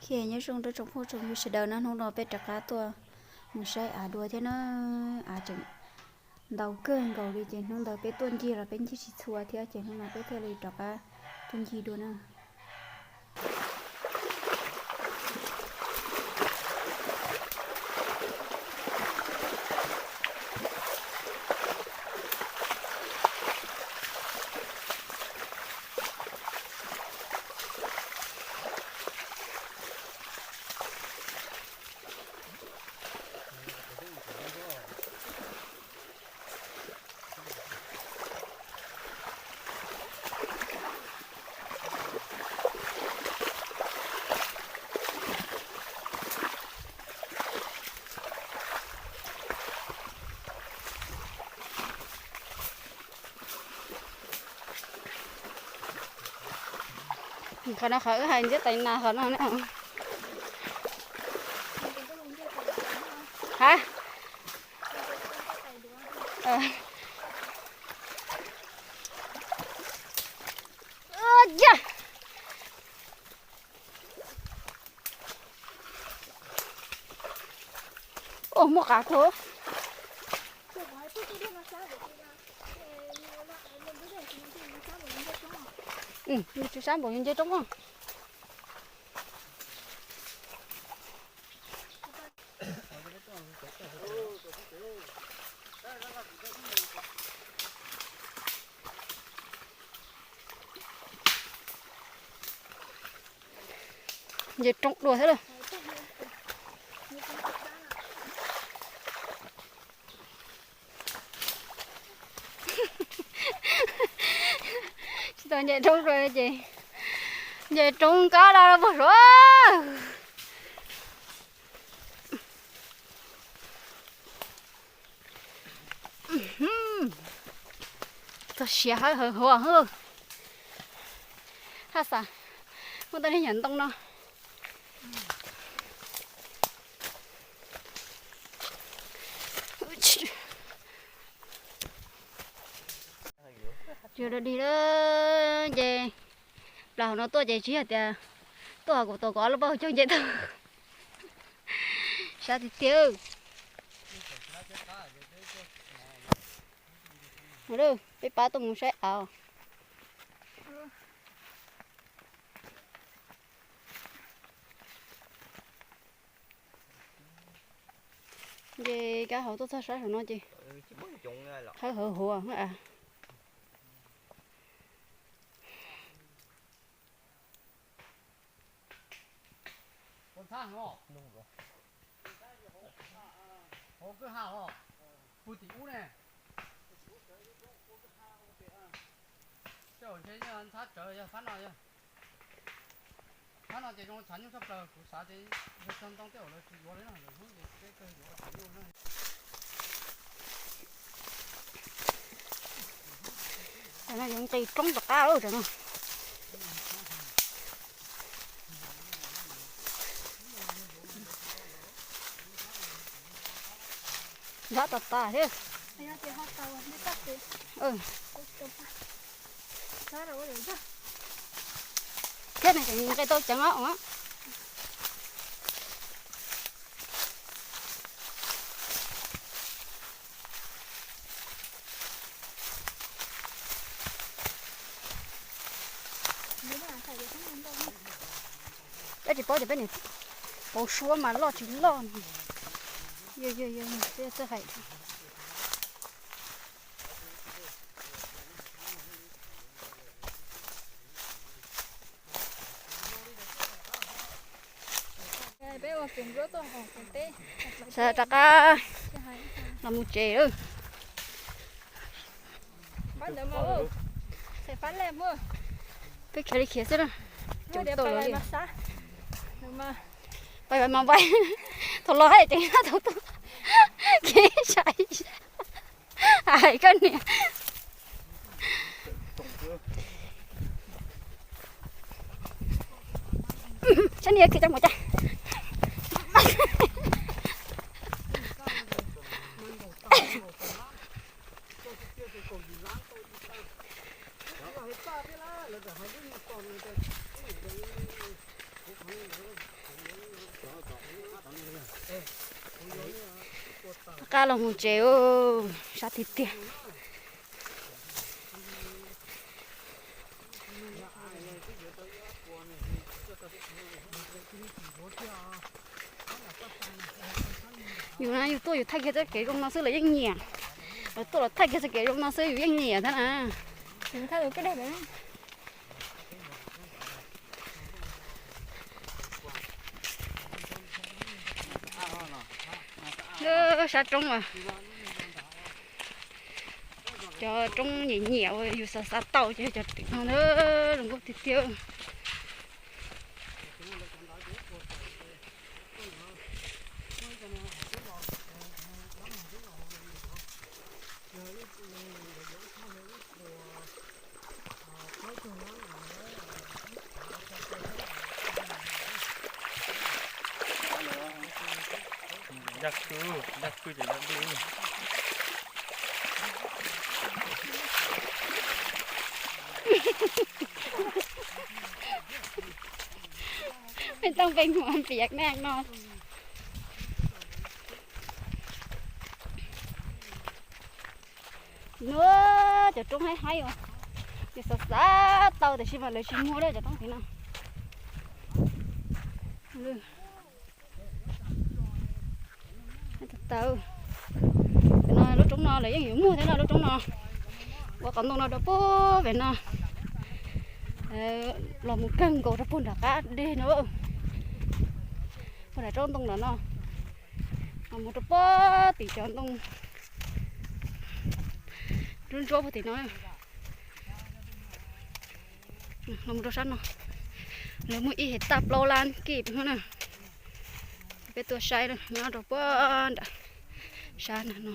Ok, nyob zoo rau tsoom phooj tsoom ywg sawv daws na, hnub no peb rov qab tuaj mus saib av dua thiab na. Av tseem ntau kawg nkaus li ces hnub ntawd peb tuaj ncig los peb ncig tsis txhua thiab ces hnub no peb thiaj li rov qab tuaj ncig dua na. Qhov no qhov wb hais ntsiab tais nas qhov no na. Ha? Ua muaj qav kawg. Tsis sab npaum yus nce roob os. Nce roob dua thiab lawm. Tsis tau nce roob dua ces nce roob kab dab puag suav. Txog siav hawb hawv huam. Haj xav muaj tau niag nyuam ntoo no. Yog dog dig lawm ces plas hauv no tuaj ces tsis yog tias tuaj kuv tuav kuv ob lub pob hauv caug nce tau. Sab tiag tiag. Peb pab tuaj mus saib av. Nce kab hauv tuaj txog sab saum no ces hawb hawv huam. Tej zaum ntshe yog ntxhab tsawv yog phab no yog. Phab no ces zoo tshav nyuj tshaj plaws, kuv xav ces yog txog ntoo tej zaum lawv tsis yuav li no, lawv hnub ces peb kawg yuav tshav nyuj na. Tam no yuav nqis roob rov qab lawm tam no. Nrab tas tas thiab. Thiab nws tseem nqe tau ceev os. Peb tsis paub tias peb niam pauv suab mas loj tsis loj. Yog, yog, yog, peb txawj hais. Sawv daws rov qab los mus tsev lawm. Peb khiav li khiav xwb na. Tau lawm li. Pais pais mas pais. Thaum los hais tseem thaum tuaj. Kev sai. Hais koj niam. Saib niam khwv cov mus cas. Qab los mus tsev, sab tiag tiag. Yus na yus tuaj yus thaij kiag txoj kev zoo no xwb lawv yeej nyiam. Lawv tuaj los thaij kiag txoj kev zoo no xwb yus yeej nyiam thiab na. Sab roob as, cov roob nyiam nyiam uas yus xav xav tau ces cov tim no na, zoo nkauj tiag tiag. Ncaj kwj, ncaj kwj ces yog dub. Peb tooj peb hmuag piav nag no. Nuav cov roob haib haib os, yus xav xav tau tab sis mas lawv tsis muag cov roob tim no. Tau, no lub roob no lawv yeej yuav muag thiab no, lub roob no ua qhov ntoo no rau puag pem no los mus kawg nkaus rau puag nram qab deg no, puag nram tsob ntoo nram no, los mus rau puag tim cov ntoo ntsuab ntsuab puag tim no. Los mus rau sab no, lawv muaj ib hais tag plaub lab kij pem no na. Peb tuaj saib nyob rau puag nram sab nram no.